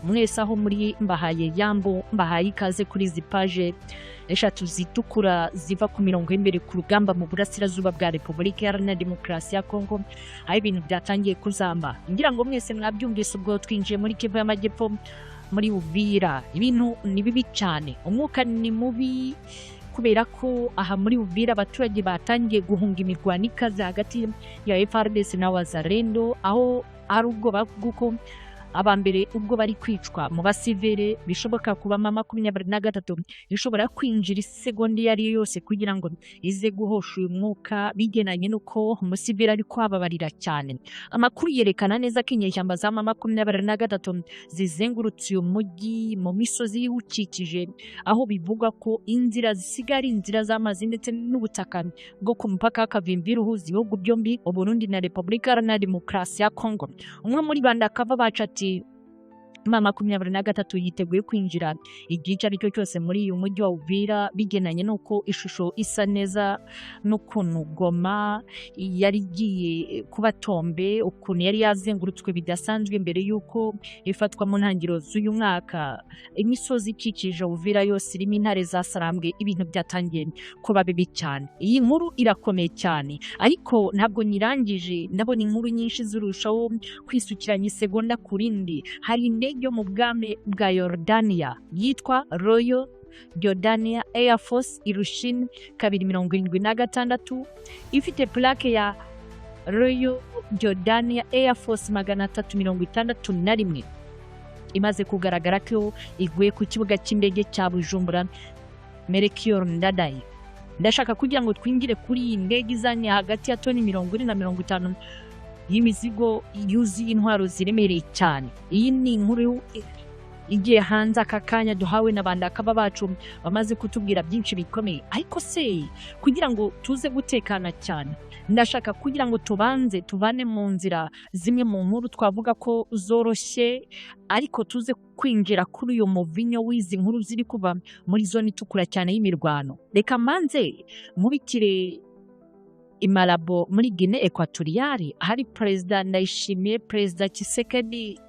Mwese aho muri, mbahaye yambo, mbahaye ikaze kuri izi paje eshatu zitukura ziva ku mirongo y'imbere ku rugamba mu burasirazuba bwa Repubulika Iharanira Demokarasi ya Kongo, aho ibintu byatangiye kuzamba. Ngira ngo mwese mwabyumvise ubwo twinjiye muri Kivu y'Amajyepfo, muri Uvira. Ibintu ni bibi cyane, umwuka ni mubi, kubera ko aha muri Uvira abaturage batangiye guhunga imirwano ikaze hagati ya FARDC na Wazalendo, aho ari ubwoba bw'uko aba mbere ubwo bari kwicwa mu basivere bishoboka kuba M23 ishobora kwinjira isegonda iyo ari yo yose kugira ngo ize guhosha uyu mwuka, bigenanye n'uko umusivere ari kwababarira cyane. Amakuru yerekana neza ko inyeshyamba za M23 zizengurutse uyu mujyi mu misozi iwukikije, aho bivugwa ko inzira zisigaye ari inzira z'amazi ndetse n'ubutaka bwo ku mupaka w'Akavimvira uhuza ibihugu byombi, Uburundi na Repubulika Iharanira Demokarasi ya Kongo. Umwe muri bandakava bacu ati: "M23 yiteguye kwinjira igihe icyo ari cyo cyose muri uyu mujyi wa Uvira," bigenanye n'uko ishusho isa neza n'ukuntu Goma yari igiye kuba tombe, ukuntu yari yazengurutswe bidasanzwe mbere y'uko ifatwa mu ntangiriro z'uyu mwaka. Imisozi ikikije Uvira yose irimo intare za Sarambwe, ibintu byatangiye kuba bibi cyane. Iyi nkuru irakomeye cyane, ariko ntabwo nyirangije. Ndabona inkuru nyinshi zirushaho kwisukiranya isegonda ku rindi. Hari indege yo mu bwami bwa Yorodaniya yitwa Royal Jordania Air Force Ilyushin 276, ifite plaque ya Royal Jordania Air Force 361, imaze kugaragara ko iguye ku kibuga cy'indege cya Bujumbura Melchior Ndadaye. Ndashaka kugira ngo twinjire kuri iyi ndege izanye hagati ya toni 40 na 50 y'imizigo yuzuye intwaro ziremereye cyane. Iyi ni inkuru igiye hanze aka kanya duhawe na bandakaba bacu bamaze kutubwira byinshi bikomeye. Ariko se kugira ngo tuze gutekana cyane, ndashaka kugira ngo tubanze tuvane mu nzira zimwe mu nkuru twavuga ko zoroshye, ariko tuze kwinjira kuri uyu muvinyo w'izi nkuru ziri kuva muri zone itukura cyane y'imirwano. Reka mbanze nkubitire i Malabo muri Guinée Equatoriale, ahari Perezida Ndayishimiye, Perezida Tshisekedi,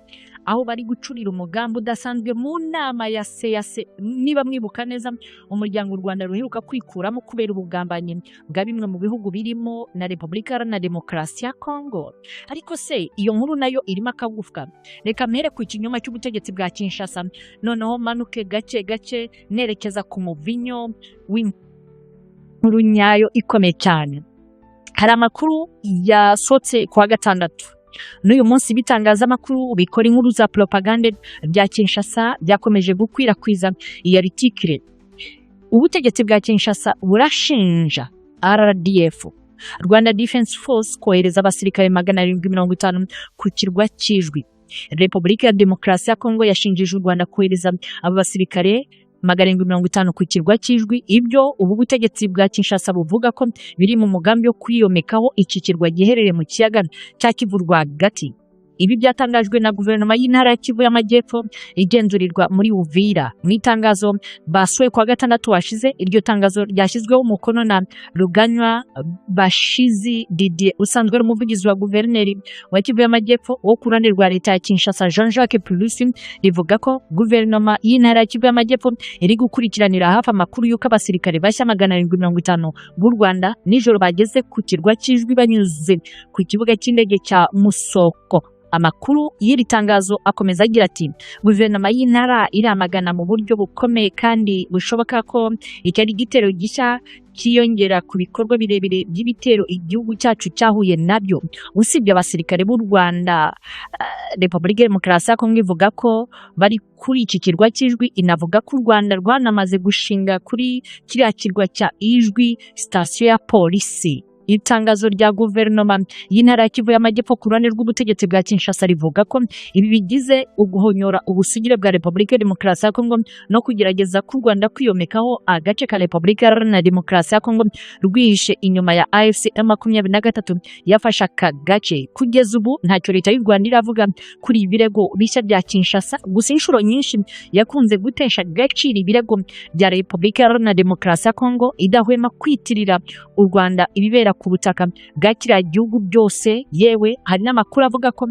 aho bari gucurira umugambi udasanzwe mu nama ya CEEAC. Niba mwibuka neza, umuryango u Rwanda ruheruka kwikuramo kubera ubugambanyi bwa bimwe mu bihugu birimo na Repubulika Iharanira Demokarasi ya Kongo. Ariko se iyo nkuru nayo irimo akagufwa. Reka mpere ku kinyoma cy'ubutegetsi bwa Kinshasa, noneho manuke gake gake nerekeza ku muvinyo w'inkuru nyayo ikomeye cyane. Hari amakuru yasohotse ku wa gatandatu n'uyu munsi, ibitangazamakuru bikora inkuru za propagande bya Kinshasa byakomeje gukwirakwiza iyi article. Ubutegetsi bwa Kinshasa burashinja RDF, Rwanda Defense Force, kohereza abasirikare 750 ku kirwa cy'Ijwi. Repubulika ya Demokarasi ya Kongo yashinjije u Rwanda kohereza abo basirikare 750 ku kirwa cy'Ijwi, ibyo ubu butegetsi bwa Kinshasa buvuga ko biri mu mugambi wo kwiyomekaho iki kirwa giherereye mu kiyaga cya Kivu rwagati. Ibi byatangajwe na guverinoma y'intara ya Kivu y'Amajyepfo igenzurirwa muri Uvira. Mu itangazo basohoye kuwa gatandatu washize, iryo tangazo ryashyizweho umukono na Ruganywa Bashizi Didier, usanzwe ari umuvugizi wa guverineri wa Kivu y'Amajyepfo wo ku ruhande rwa leta ya Kinshasa, Jean Jacques Purusi, rivuga ko guverinoma y'intara ya Kivu y'Amajyepfo iri gukurikiranira hafi amakuru y'uko abasirikare bashya 750 b'u Rwanda nijoro bageze ku kirwa cy'Ijwi banyuze ku kibuga cy'indege cya Musoko. Amakuru y'iri tangazo akomeza agira ati: "Guverinoma y'intara iramagana mu buryo bukomeye kandi bushoboka ko iki ari igitero gishya cyiyongera ku bikorwa birebire by'ibitero igihugu cyacu cyahuye nabyo." Usibye abasirikare b'u Rwanda, Repubulika ya Demokarasi ya Kongo ivuga ko bari kuri iki kirwa cy'Ijwi, inavuga ko u Rwanda rwanamaze gushinga kuri kiriya kirwa cya Ijwi sitasiyo ya polisi. Itangazo rya guverinoma y'intara ya Kivu y'Amajyepfo ku ruhande rw'ubutegetsi bwa Kinshasa rivuga ko ibi bigize uguhonyora ubusugire bwa Repubulika ya Demokarasi ya Kongo no kugerageza k'u Rwanda kwiyomekaho agace ka Repubulika Iharanira Demokarasi ya Kongo rwihishe inyuma ya AFC M23 yafashe aka gace. Kugeza ubu ntacyo leta y'u Rwanda iravuga kuri ibi birego bishya bya Kinshasa, gusa inshuro nyinshi yakunze gutesha agaciro ibirego bya Repubulika Iharanira Demokarasi ya Kongo, idahwema kwitirira u Rwanda ibibera ku butaka bwa kiriya gihugu byose. Yewe, hari n'amakuru avuga ko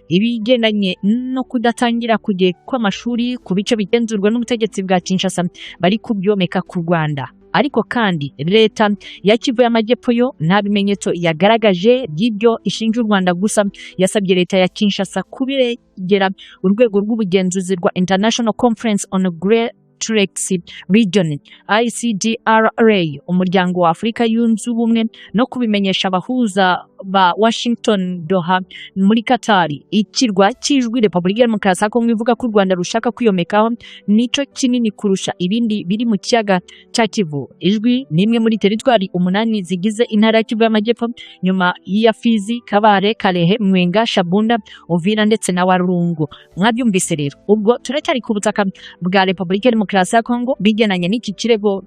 Ibigendanye no kudatangira ku gihe kw'amashuri ku bice bigenzurwa n'ubutegetsi bwa Kinshasa bari kubyomeka ku Rwanda. Ariko kandi leta ya Kivu y'Amajyepfo yo nta bimenyetso yagaragaje by'ibyo ishinja u Rwanda, gusa yasabye leta ya Kinshasa kubiregera urwego rw'ubugenzuzi rwa International Conference on Great Lakes Region, ICGLR, umuryango wa Afurika Yunze Ubumwe, no kubimenyesha abahuza ba Washington Doha muri Qatar. Ikirwa cy'Ijwi Repubulika ya Demokarasi ya Kongo ivuga ko u Rwanda rushaka kwiyomekaho nico kinini kurusha ibindi biri mu kiyaga cya Kivu. Ijwi ni imwe muri teritwari umunani zigize intara ya Kivu y'Amajyepfo, nyuma y'iya Fizi, Kabare, Kalehe, Mwenga, Shabunda, Uvira ndetse na Walungu. Mwabyumvise rero, ubwo turacyari ku butaka bwa Repubulika ya Demokarasi ya Kongo bigenanye n'iki kirego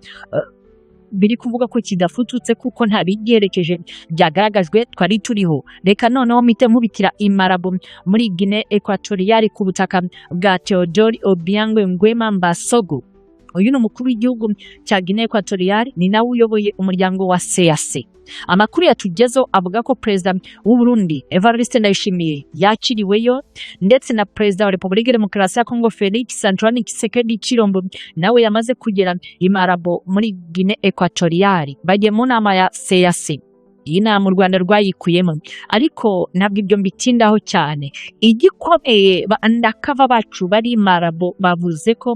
biri kuvuga ko kidafututse kuko nta bigiherekeje byagaragajwe twari turiho. Reka noneho mpite nkubitira i Malabo muri Guinée Equatoriale, ku butaka bwa Teodoro Obiang Nguema Mbasogo. Uyu ni umukuru w'igihugu cya Guinée Equatoriale, ni nawe uyoboye umuryango wa CEEAC. Amakuru yatugezeho avuga ko perezida w'u Burundi Evariste Ndayishimiye yakiriweyo, ndetse na perezida wa Repubulika ya Demokarasi ya Kongo Felix Antoine Tshisekedi Tshilombo nawe yamaze kugera i Malabo muri Guinée Equatoriale, bagiye mu nama ya CEEAC. Iyi nama u Rwanda rwayikuyemo, ariko ntabwo ibyo mbitindaho cyane. Igikomeye, ndakava bacu bari i Malabo bavuze ko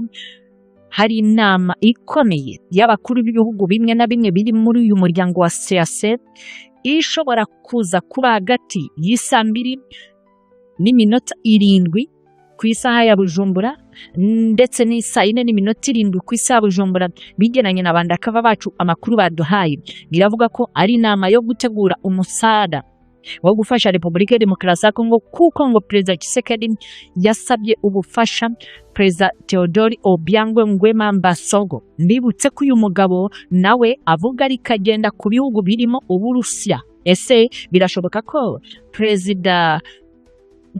hari inama ikomeye y'abakuru b'ibihugu bimwe na bimwe biri muri uyu muryango wa CEEAC ishobora kuza kuba hagati y'isaa 2:07 ku isaha ya Bujumbura ndetse n'isaa 4:07 ku isaha ya Bujumbura. Bigeranye na bandakava bacu, amakuru baduhaye biravuga ko ari inama yo gutegura umusada wo gufasha Repubulika ya Demokarasi ya Kongo, kuko ngo Perezida Tshisekedi yasabye ubufasha Perezida Teodori Obiang Nguema Mbasogo. Mbibutse ko uyu mugabo nawe avuga ariko agenda ku bihugu birimo Uburusiya. Ese birashoboka ko Perezida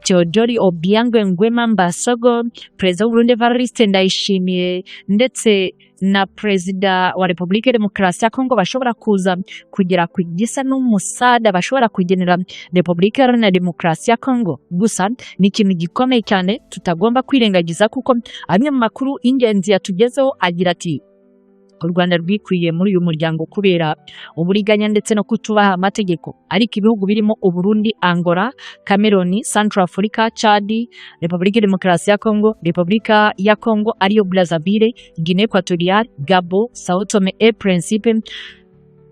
Teodori Obiang Nguema Mbasogo, Perezida w'Uburundi Evariste Ndayishimiye ndetse na Perezida wa Repubulika ya Demokarasi ya Kongo bashobora kuza kugera ku gisa n'umusada bashobora kugenera Repubulika Iharanira Demokarasi ya Kongo? Gusa ni ikintu gikomeye cyane tutagomba kwirengagiza, kuko amwe mu makuru y'ingenzi yatugezeho agira ati: "U Rwanda rwikwiye muri uyu muryango kubera uburiganya ndetse no kutubaha amategeko, ariko ibihugu birimo Uburundi, Angola, Cameroon, Central Africa, Chad, Repubulika ya Demokarasi ya Kongo, Repubulika ya Kongo ariyo Brazzaville, Guinée Equatoriale, Gabon, Sao Tome et Principe,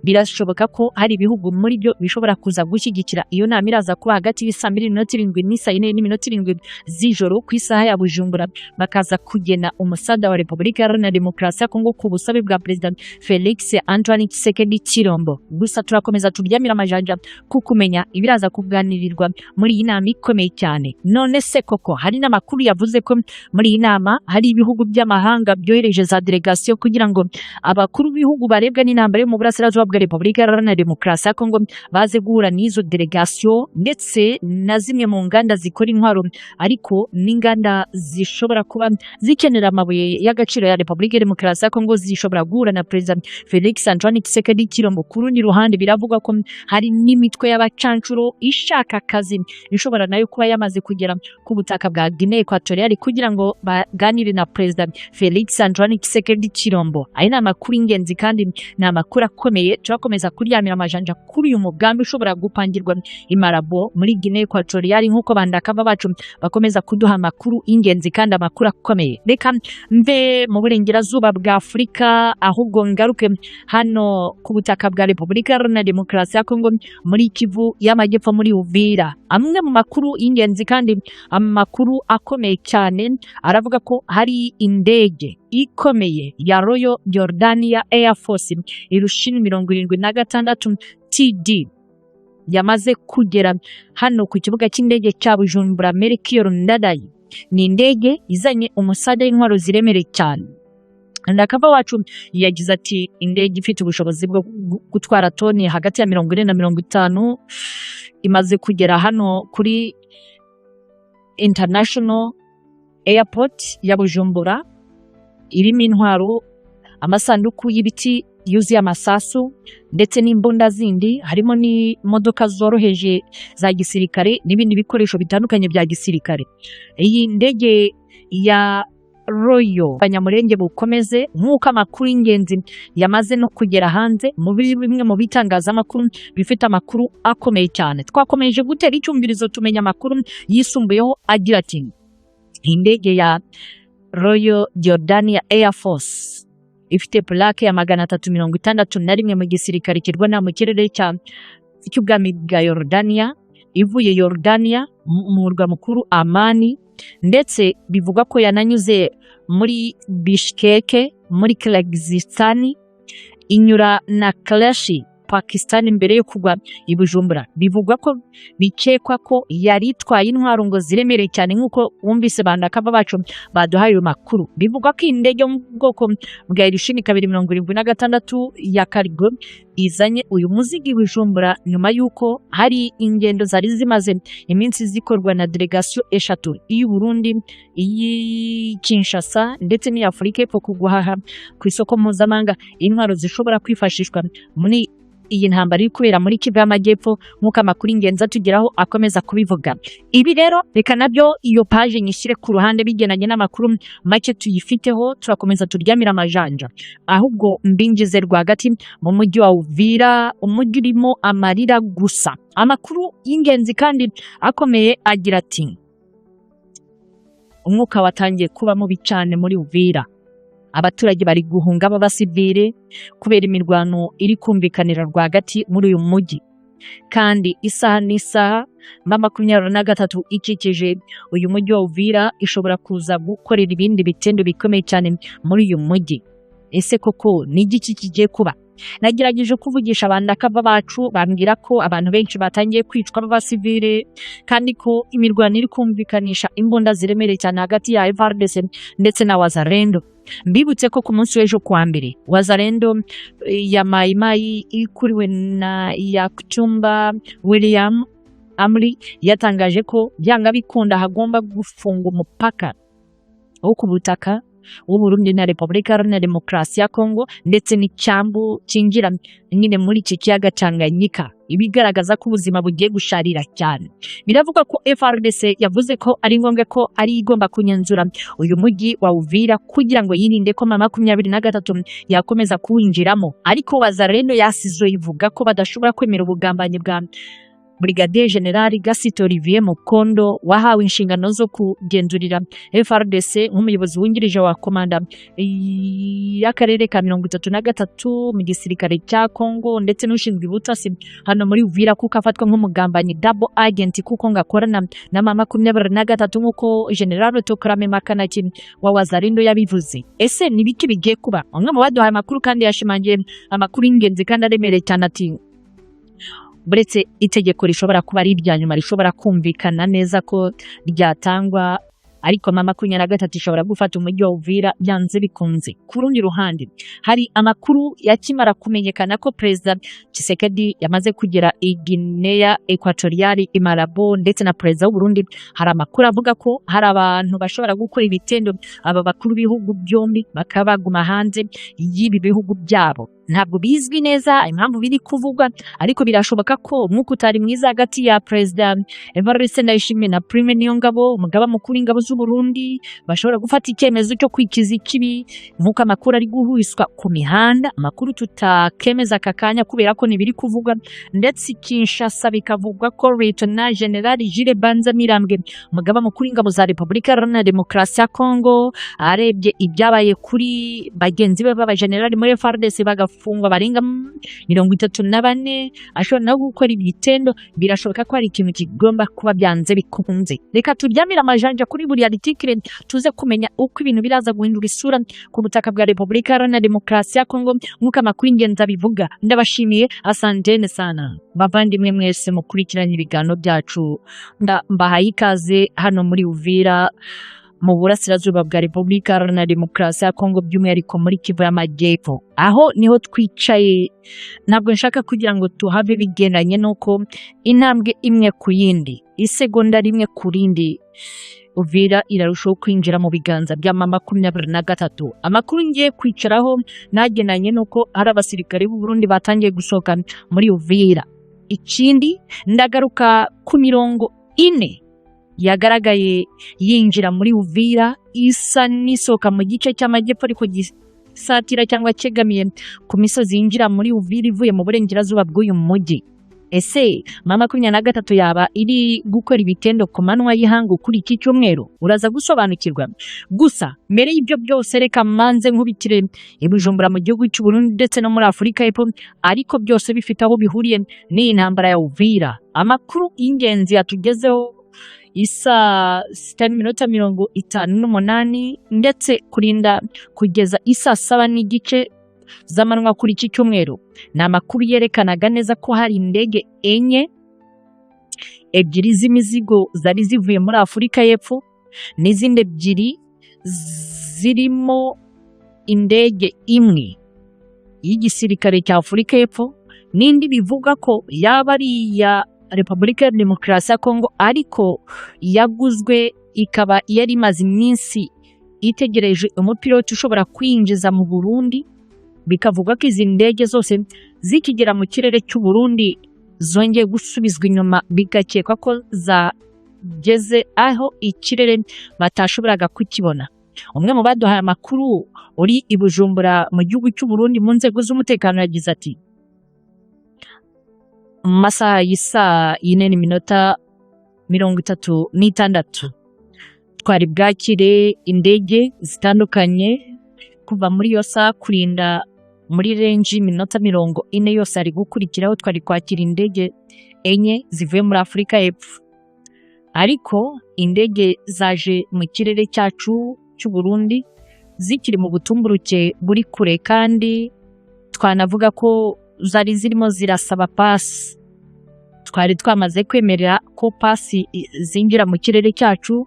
birashoboka ko hari ibihugu muri byo bishobora kuza gushyigikira iyo nama iraza kuba hagati y'isaa 2:07 n'isaa 4:07 z'ijoro ku isaha ya Bujumbura, bakaza kugena umusada wa Repubulika Iharanira Demokarasi ya Kongo ku busabe bwa Perezida Felix Antoine Tshisekedi Tshilombo. Gusa turakomeza turyamira amajanja ku kumenya ibiraza kuganirirwa muri iyi nama ikomeye cyane. None se koko hari n'amakuru yavuze ko muri iyi nama hari ibihugu by'amahanga byohereje za delegasiyo kugira ngo abakuru b'ibihugu barebwa n'intambara yo mu burasirazuba bwa Repubulika Iharanira Demokarasi ya Kongo baze guhura n'izo delegasiyo, ndetse na zimwe mu nganda zikora intwaro, ariko n'inganda zishobora kuba zikenera amabuye y'agaciro ya Repubulika ya Demokarasi ya Kongo zishobora guhura na Perezida Felix Antoine Tshisekedi Tshilombo? Ku rundi ruhande, biravugwa ko hari n'imitwe y'abacancuro ishaka akazi ishobora nayo kuba yamaze kugera ku butaka bwa Guinée Equatoriale kugira ngo baganire na Perezida Felix Antoine Tshisekedi Tshilombo. Aya ni amakuru y'ingenzi kandi ni amakuru akomeye. Turakomeza kuryamira amajanja kuri uyu mugambi ushobora gupangirwa i Malabo muri Guinée Equatoriale, nk'uko bandakava bacu bakomeza kuduha amakuru y'ingenzi kandi amakuru akomeye. Reka mve mu burengerazuba bwa Afurika, ahubwo ngaruke hano ku butaka bwa Repubulika Iharanira Demokarasi ya Kongo, muri Kivu y'Amajyepfo, muri Uvira. Amwe mu makuru y'ingenzi kandi amakuru akomeye cyane aravuga ko hari indege ikomeye ya Royal Jordania Air Force Ilyushin 76 TD yamaze kugera hano ku kibuga cy'indege cya Bujumbura Melchior Ndadaye. Ni indege izanye umusada w'intwaro ziremereye cyane. Ndakava wacu yagize ati: "Indege ifite ubushobozi bwo gutwara toni hagati ya 40 na 50 imaze kugera hano kuri International Airport ya Bujumbura, irimo intwaro." Amasanduku y'ibiti yuzuye amasasu ndetse n'imbunda zindi, harimo n'imodoka zoroheje za gisirikare n'ibindi bikoresho bitandukanye bya gisirikare. Iyi ndege ya Royal Abanyamurenge bukomeze, nk'uko amakuru y'ingenzi yamaze no kugera hanze muri bimwe mu bitangazamakuru bifite amakuru akomeye cyane. Twakomeje gutera icyumvirizo, tumenya amakuru yisumbuyeho agira ati: "Indege ya Royal Jordania Air Force ifite plaque ya 361 mu gisirikare kirwana mu kirere cya cy'ubwami bwa Jordania, ivuye Jordania mu murwa mukuru Amani, ndetse bivugwa ko yananyuze muri Bishkek muri Kyrgyzstan, inyura na Karachi, Pakistan, mbere yo kugwa i Bujumbura. Bivugwa ko bikekwa ko yari itwaye intwaro ngo ziremereye cyane, nk'uko wumvise bandakava bacu baduhaye ayo makuru. Bivugwa ko iyi ndege yo mu bwoko bwa Ilyushin 276 ya cargo izanye uyu muzigo i Bujumbura nyuma y'uko hari ingendo zari zimaze iminsi zikorwa na delegasiyo eshatu, iy'u Burundi, iy'i Kinshasa ndetse n'iya Afurika y'Epfo, ku guhaha ku isoko mpuzamahanga intwaro zishobora kwifashishwa muri iyi ntambara iri kubera muri Kivu y'Amajyepfo, nk'uko amakuru y'ingenzi atugeraho akomeza kubivuga. Ibi rero reka nabyo iyo page nyishyire ku ruhande, bigendanye n'amakuru make tuyifiteho, turakomeza turyamira amajanja. Ahubwo mbinjize rwagati mu mujyi wa Uvira, umujyi urimo amarira gusa. Amakuru y'ingenzi kandi akomeye agira ati: "Umwuka watangiye kuba mubi cyane muri Uvira. Abaturage bari guhunga b'abasivile kubera imirwano iri kumvikanira rwagati muri uyu mujyi, kandi isaha n'isaha M23 ikikije uyu mujyi wa Uvira ishobora kuza gukorera ibindi bitendo bikomeye cyane muri uyu mujyi. Ese koko ni igiki kigiye kuba?" Nagerageje kuvugisha abandakava bacu, bambwira ko abantu benshi batangiye kwicwa b'abasivile, kandi ko imirwano iri kumvikanisha imbunda ziremereye cyane hagati ya FARDC ndetse na Wazalendo. Mbibutse ko ku munsi w'ejo kuwa mbere, Wazalendo ya Mayimayi ikuriwe na Yakutumba William Amri yatangaje ko byanga bikunda hagomba gufunga umupaka wo ku butaka w'u Burundi na Repubulika Iharanira Demokarasi ya Kongo, ndetse n'icyambu cyinjira nyine muri iki kiyaga Tanganyika, ibigaragaza ko ubuzima bugiye gusharira cyane. Biravugwa ko FARDC yavuze ko ari ngombwa ko ari igomba kunyenzura uyu mujyi wa Uvira kugira ngo yirinde ko M23 yakomeza kuwinjiramo, ariko Wazalendo yasizo ivuga ko badashobora kwemera ubugambanyi bwa Brigadier General Gasito Olivier Mukondo, wahawe inshingano zo kugenzurira FARDC nk'umuyobozi wungirije wa komanda y'akarere ka 33 mu gisirikare cya Congo, ndetse n'ushinzwe ubutasi hano muri Uvira, kuko afatwa nk'umugambanyi, double agent, kuko ngo akorana na M23, nk'uko General Tokrame Makanaki wa Wazalendo yabivuze. Ese ni biki bigiye kuba? Umwe mu baduhaye amakuru kandi yashimangiye amakuru y'ingenzi kandi aremereye cyane ati: "Buretse itegeko rishobora kuba ari irya nyuma rishobora kumvikana neza ko ryatangwa, ariko M23 ishobora gufata umujyi wa Uvira byanze bikunze." Ku rundi ruhande, hari amakuru yakimara kumenyekana ko Perezida Tshisekedi yamaze kugera i Guinea Equatoriale, i Malabo, ndetse na Perezida w'u Burundi. Hari amakuru avuga ko hari abantu bashobora gukora ibitendo aba bakuru b'ibihugu byombi bakaba baguma hanze y'ibi bihugu byabo. Ntabwo bizwi neza impamvu biri kuvugwa, ariko birashoboka ko umwuka utari mwiza hagati ya Perezida Evariste Ndayishimiye na Prime Niyongabo, umugaba mukuru w'ingabo z'u Burundi, bashobora gufata icyemezo cyo kwikiza ikibi, nk'uko amakuru ari guhuiswa ku mihanda, amakuru tutakemeza aka kanya kubera ko ntibiri kuvugwa. Ndetse Kinshasa bikavugwa ko Lieutenant General Jules Banza Mirambwe, umugaba mukuru w'ingabo za Repubulika Iharanira Demokarasi ya Kongo, arebye ibyabaye kuri bagenzi be b'abajenerali muri FARDC bagafungwa barenga 34, ashobora no gukora ibitendo. Birashoboka ko hari ikintu kigomba kuba byanze bikunze. Reka turyamire amajanja kuri buri article, tuze kumenya uko ibintu biraza guhindura isura ku butaka bwa Repubulika Iharanira Demokarasi ya Kongo, nk'uko amakuru y'ingenzi abivuga. Ndabashimiye, asantene sana bavandimwe mwese mukurikiranye ibiganiro byacu. Mbahaye ikaze hano muri Uvira, mu burasirazuba bwa Repubulika Iharanira Demokarasi ya Kongo, by'umwihariko muri Kivu y'Amajyepfo. Aho niho twicaye, ntabwo nshaka kugira ngo tuhave, bigendanye n'uko intambwe imwe ku yindi, isegonda rimwe ku rindi. Uvira irarushaho kwinjira mu biganza bya M23. Amakuru ngiye kwicaraho nagenanye nuko hari abasirikare b'u Burundi batangiye gusohoka muri Uvira. Ikindi, ndagaruka ku mirongo 4 yagaragaye yinjira muri Uvira, isa n'isohoka mu gice cy'amajyepfo ariko gisatira cyangwa cyegamiye ku misozi yinjira muri Uvira ivuye mu burengerazuba bw'uyu mujyi. Ese M23 yaba iri gukora ibitendo ku manywa y'ihangu kuri iki cyumweru? Uraza gusobanukirwa. Gusa mbere y'ibyo byose, reka manze nkubitire i Bujumbura mu gihugu cy'u Burundi ndetse no muri Afurika y'Epfo, ariko byose bifite aho bihuriye n'iyi ntambara ya Uvira. Amakuru y'ingenzi yatugezeho isa 6:58 ndetse kurinda kugeza isa 7:30 z'amanywa kuri iki cyumweru, ni amakuru yerekanaga neza ko hari indege enye, 2 z'imizigo zari zivuye muri Afurika y'Epfo n'izindi 2 zirimo indege imwe y'igisirikare cya Afurika y'Epfo n'indi bivuga ko yaba ari iya Repubulika ya Demokarasi ya Kongo, ariko yaguzwe ikaba yari imaze iminsi itegereje umupiloti ushobora kwinjiza mu Burundi. Bikavuga ko izi ndege zose zikigera mu kirere cy'u Burundi zongeye gusubizwa inyuma, bigakekwa ko zageze aho ikirere batashoboraga kukibona. Umwe mu baduhaye amakuru uri i Bujumbura mu gihugu cy'u Burundi mu nzego z'umutekano yagize ati: mu masaha y'isaa 4:36 twari bwakire indege zitandukanye. Kuva muri iyo saha kurinda muri range y'iminota 40 yose ari gukurikiraho, twari kwakira indege 4 zivuye muri Afurika y'Epfo, ariko indege zaje mu kirere cyacu cy'u Burundi zikiri mu butumburuke buri kure, kandi twanavuga ko zari zirimo zirasaba pasi. Twari twamaze kwemerera ko pasi zinjira mu kirere cyacu,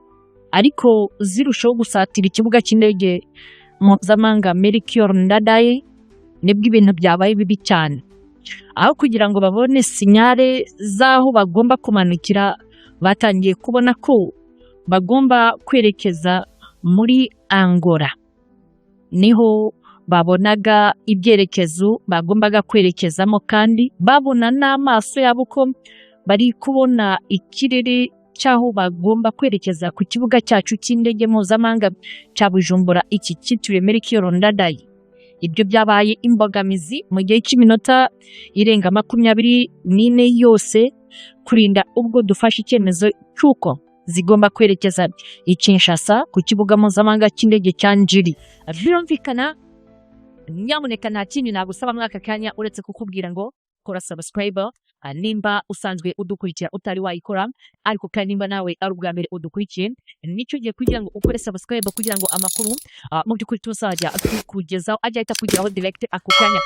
ariko zirushaho gusatira ikibuga cy'indege mpuzamahanga Melchior Ndadaye nibwo ibintu byabaye bibi cyane. Aho kugira ngo babone signal z'aho bagomba kumanukira, batangiye kubona ko bagomba kwerekeza muri Angola, niho babonaga ibyerekezo bagombaga kwerekezamo, kandi babona n'amaso yabo ko bari kubona ikirere cy'aho bagomba kwerekeza ku kibuga cyacu cy'indege mpuzamahanga cya Bujumbura, iki cyitiriwe Melchior Ndadaye. Ibyo byabaye imbogamizi mu gihe cy'iminota irenga 24 yose, kurinda ubwo dufashe icyemezo cy'uko zigomba kwerekeza i Kinshasa ku kibuga mpuzamahanga cy'indege cya Njiri. Birumvikana, nyamuneka nta kindi nagusaba muri aka kanya uretse kukubwira ngo kora subscribe nimba usanzwe udukurikira utari wayikora, ariko kandi nimba nawe ari ubwa mbere udukurikiye, nicyo gihe kugira ngo ukore subscribe, kugira ngo amakuru mu by'ukuri tuzajya tukugezaho ajya ahita akugeraho direct ako kanya.